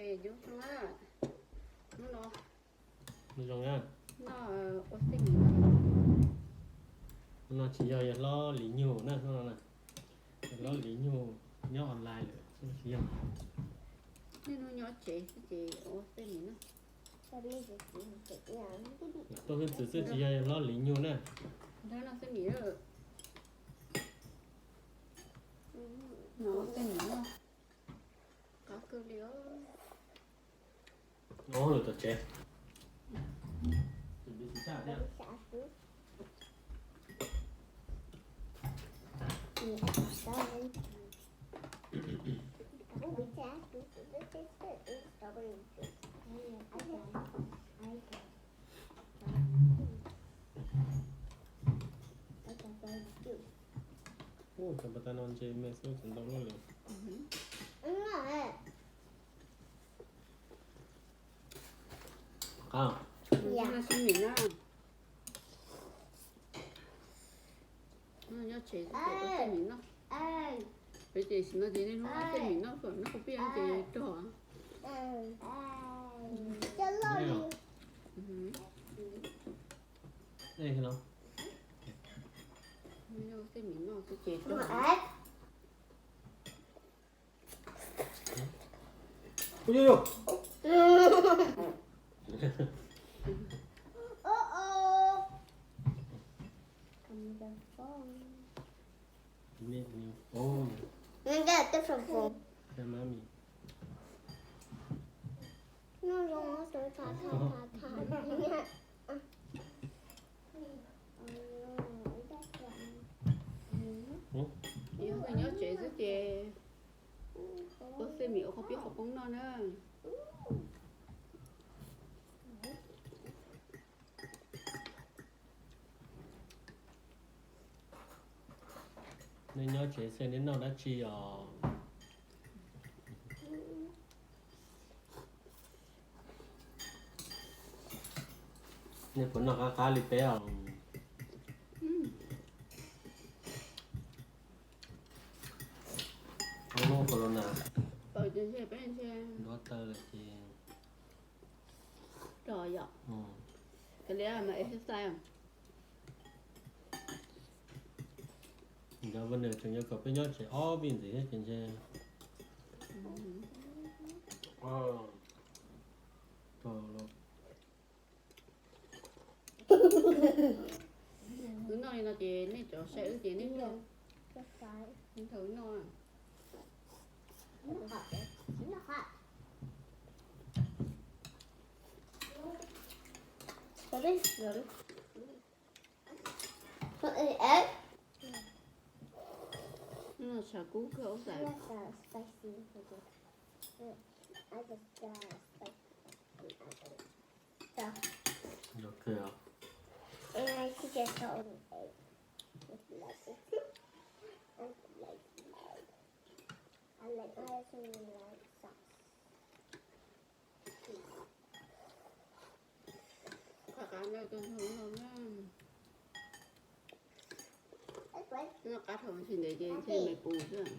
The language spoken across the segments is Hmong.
Hnub no, hnub no, hnub no tsis yog, yog hlob Lis Nyug na, hnub no na, yog hlob Lis Nyug nyob online lawm, tsis yog. Niaj hnub nyob tsev xwb ces ua xwb nim no. Tuaj hwj txwv xwb tsis yog, yog hlob Lis Nyug na. Nrog no xwb nim, no xwb nim no. Qab kawg li os. Lawm tom tsev. Ua cov pas tas no ntse me xwb tsis ntau luaj li. Qab. Nyob tsev xwb ces ua tej mis noj. Peb ces sim no ces niaj hnub ua tej mis noj kom noj khaub pij ces rog. Ua tej mis noj xwb ces rog. Yog nyob tsev xwb ces ua tej mis ua khaub pib khaub poob noj na. Nej nyob tsev xwb nej noj dab tsi os? Nej puas noj qab qab li peb os? Hnub corona ntuav taw lawm ces rog yom. Kav liam mas exercise. Nkawd ua nws tseem yuav kom peb nyob tsev ob vij ntxiv thiab ces ntshe. Wb noj li no ces nej cov saib wb ces nej noj. Wb noj. Tshav kub kawg ub tas. Qab qab no tus ntug no na. Noj qab dhau tsis ntev ces ntshe me pus xwb.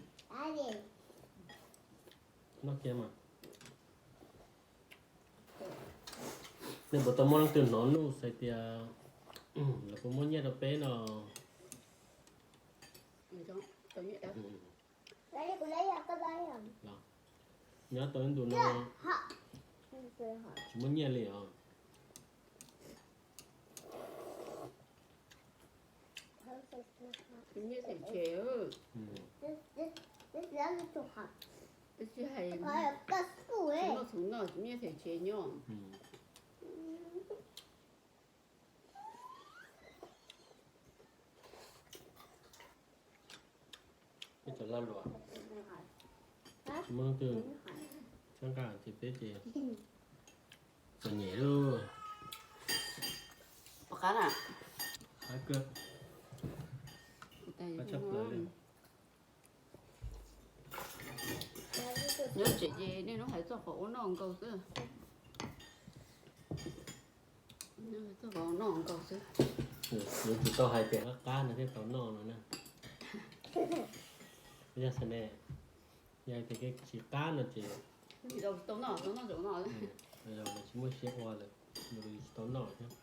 Noj kiag mas. Nej puas tau muaj leej twg hnov nuj xav tias lawv puas muab nyiaj rau peb no? Nyob tau ib ntus no tsis muaj nyiaj li os. Nyiaj them tsev. Tsis hais, tsis muaj txhuv noj tsis muaj nyiaj them tsev nyob. Peb cov lag luam tsis muaj leej twg txhawb nqa ces peb ces txom nyem lauj. Qab na. Qab kawg. Qab tshaj plaws li. Nyob tsev ces niaj hnub hais txog qhov ua noj nkaus xwb. Txog qhov ua noj nkaus xwb. Yuav tsum tau hais tias qab qab no thiaj tau noj no na. Yog xav ne, yog tias tsis qab no ces Tsis tau noj, tau noj zaum no. Yog lawv tsis muaj siab ua lawm, yus tsis tau noj thiab.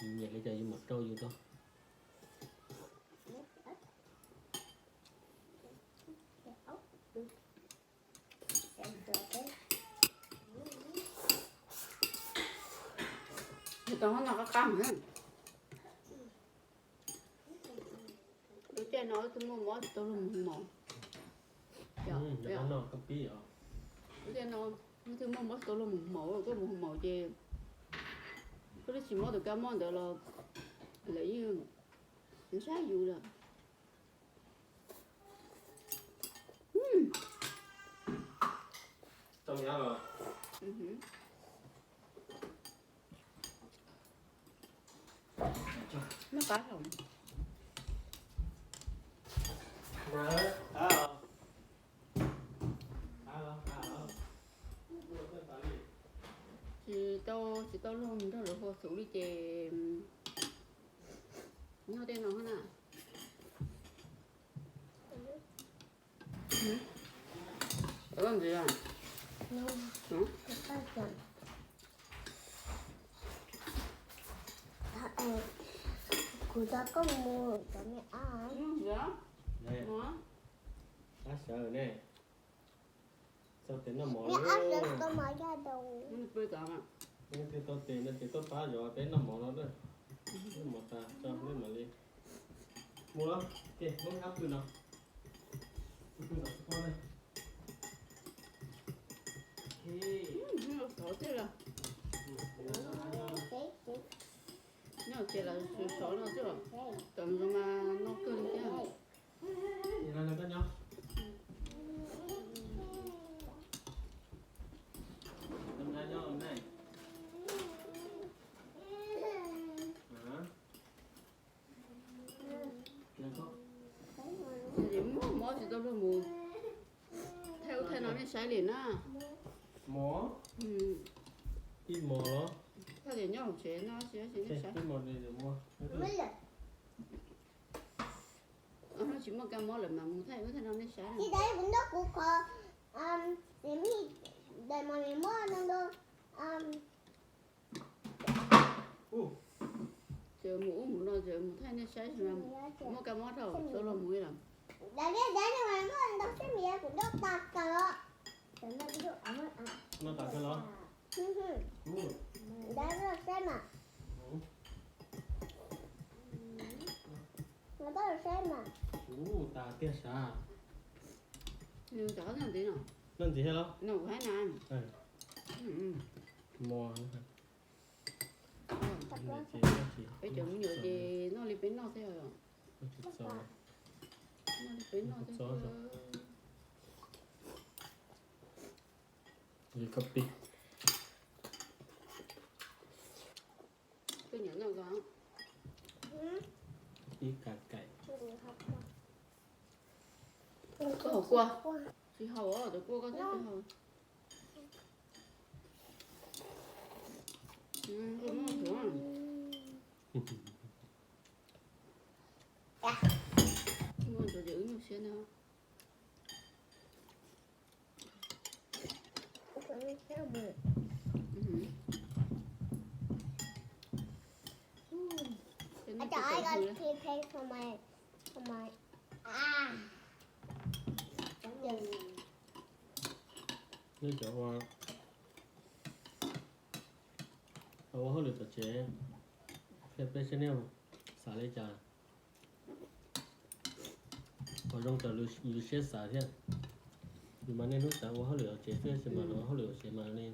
Nyiam li cas yus mam rau yus tau. Tau no qab qab. Lub caij no wb twb muaj mob tsis tau luag mus hu mos. Lub caij no wb twb muaj mob tsis tau luag mus hu mos, koj mus hu mos ces koj twb tsis mob tus kab mob ntawd los lawv yeej ntshai yus lawm. Tsis tau, tsis tau luag mus nrog lawv hu xwb li ces nyob tej no na. Kuv coj koj mus cov me ab. Ab sawv ne. Txog tes noj mov. Leej twg tau tes no ces tuaj pab zov peb noj mov no na. Noj mov tas tso peb mam li mus los. Ces muab ab pw no. Pw no xwb pob na. Nyob ces lawv sov no xwb, tam zoo mas noj kawg li thiab. Mob tsis tau luag mus thaij ub thaij no nej saib li na. Mos? Ib mos los? Thaij tias nyob hauv tsev no tsis, tsis nej saib. Tsis muaj kab mob lawm mas mus thaij ub thaij no nej saib. Kuv nrog kuv qhov daim mos nim muab no. Ces mus ub mus no ces mus thaij nej saib, muaj kab mob rau tau luag mus li lawm. Daim liaj daim no mas muaj ntau xab mis kuv nrauj tas kawg os. Noj tas kawg los? Daim no saib mas. Noj tas tiag sav. Noj ntxiv thiab los? Mos. Peb cov me nyuam ces noj li peb noj thiab. Noj li peb noj thiab. Koj nyiam noj koj. Ib ka kaim. Koj haus kua? Tsis haus, cov kua koj twb tsis haus. Muaj ntsuav ces wb nyuaj siab na. Nej cov ua hauj lwm tom tsev, qhia peb seb nej xav li cas. Qhov zoo raws yus siab xav thiab. Yus mas niaj hnub xav ua hauj lwm hauv tsev xwb, tsis mas los hauj lwm hauv tsev mas li.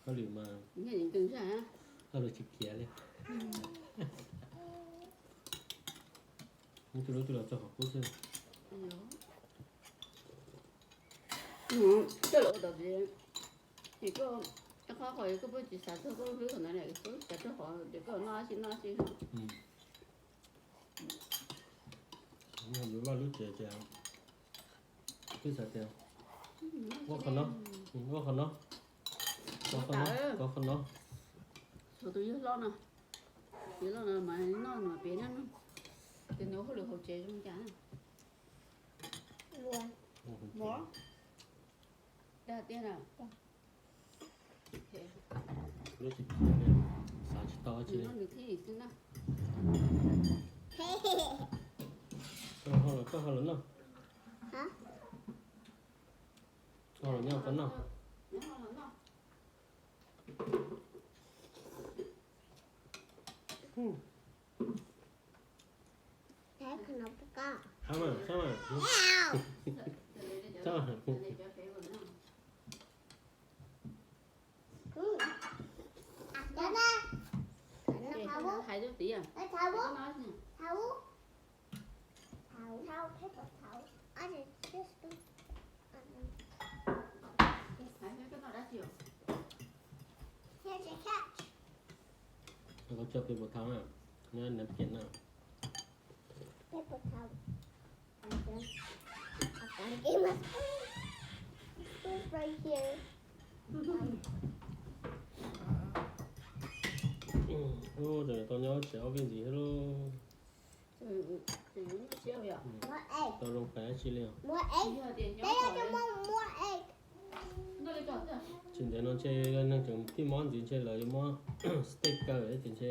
Hauj lwm mas, hauj lwm tsis khiav li. Muab coj lub coj los tso qhov qub xwb. Coj los ua tom tsev, ces koj, qhov qhov koj puas tsis xav txog koj lub hlwb qhov ntawd, xav txog qhov tias koj noj dab tsi noj dab tsi. Yus vaj lub tsev ces twb xav tias ua qhov no, ua qhov no, ua qhov no. Tshuav tus yawg hlob no, yawg hlob no mas noj no piav no, ces nws ua hauj lwm hauv tsev zoo cas. Mov. Dag tiag na. Xav tsis tau dab tsi li. Nws thiaj li xwb na. Koj ho los, koj ho los noj. Ho los nyob koj noj. Hais rau txiv. Hais koj noj dab tsi os? Koj tso paper towel na, nyob napkin na. Paper towel. Ub, tseem tau nyob tsev ob peb ntxiv thiab lauj. Tsis tau zoo pais dab tsi li os. Tsis ntev no ntshe neeg tseem fij mob ntxiv, ntshe lawv yuav muab steak kaw ces ntshe,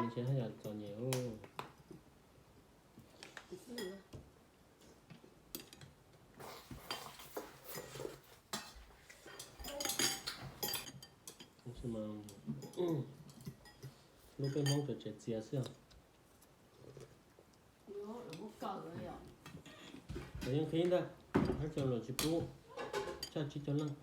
ntshe haj yam txom nyem. Lub peb Hmoob tseem tsev txias xwb. Lawv yeej qhib ntag, hab tseem los tsis pub tshaj tsib caug leej.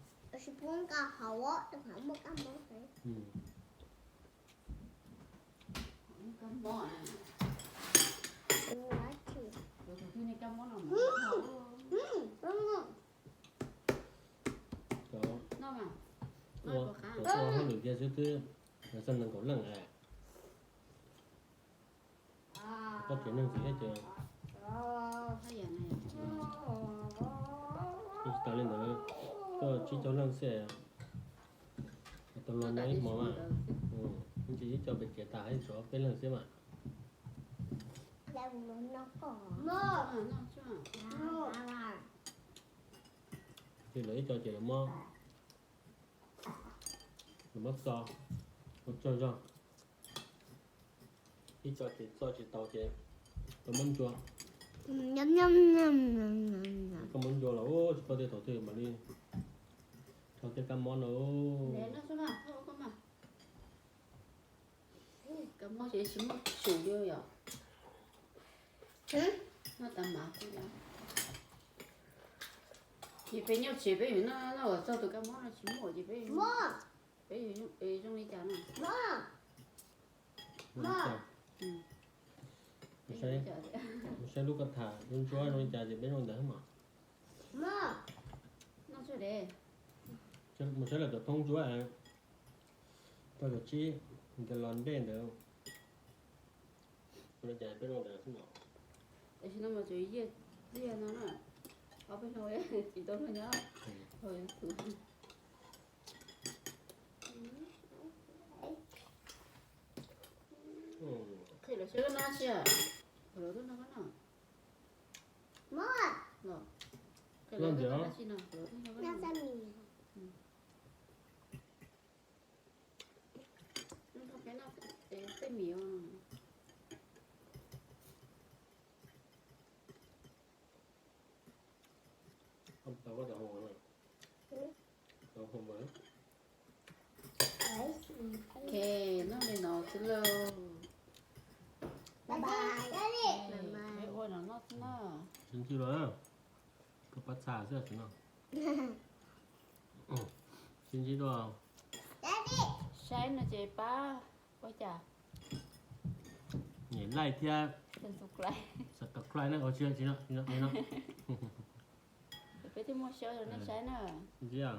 Cov ua hauj lwm kiag xwb twb txog nees nkaum leej lawm. Koj tsev neeg ntxiv thiab ces tsis tas li ntawd, koj tsib caug leej xwb, tau los nyob ib hmo mas, ib co pem tsev tas, tshuav peb leeg xwb mas. Ces lawv ib co ces lawv muab, lawv muab txo ua tsawg zog, ib co ces txo tsis tau ces tau muab ncua. Koj muab ncua los tsis paub tej thaum twg mam li rho tej kab mob no. Kab mob ces tsis muaj tsum li yom. Noj tas mas, ces peb nyob tsev peb yuav noj, noj kom txog tus kab mob no tsis muaj ces peb, peb yuav zoo li cas no? Mus saib lub koj tham lub ntsuab zoo li cas ces peb zoo ntawd mas. Mus saib lawv cov thoob ntsuab, rau cov tsib, cov los ntej ntawd. Zoo li cas peb zoo ntawd xwb no. Tam sim no mas tseem yiag txiag no na, ob peb hnub tsis tau luag nyob, thaum yuav tus. Qhia lawv saib koj noj tsi, lawv tuaj nrog koj noj. Los, qhia lawv koj noj dab tsi no, lawv tuaj nrog koj noj. Nrog peb noj tej mis os. Ok, noj li no xwb lauj. Peb ua no noj xwb na. Sib ntsib dua, koj pab txha xwb no. Sib ntsib dua. Saib no ces pab ua cas? Nyem like thiab subscribe na, tsis no, tsis no. Peb thiaj muaj show rau nej saib na. Sib ntsib.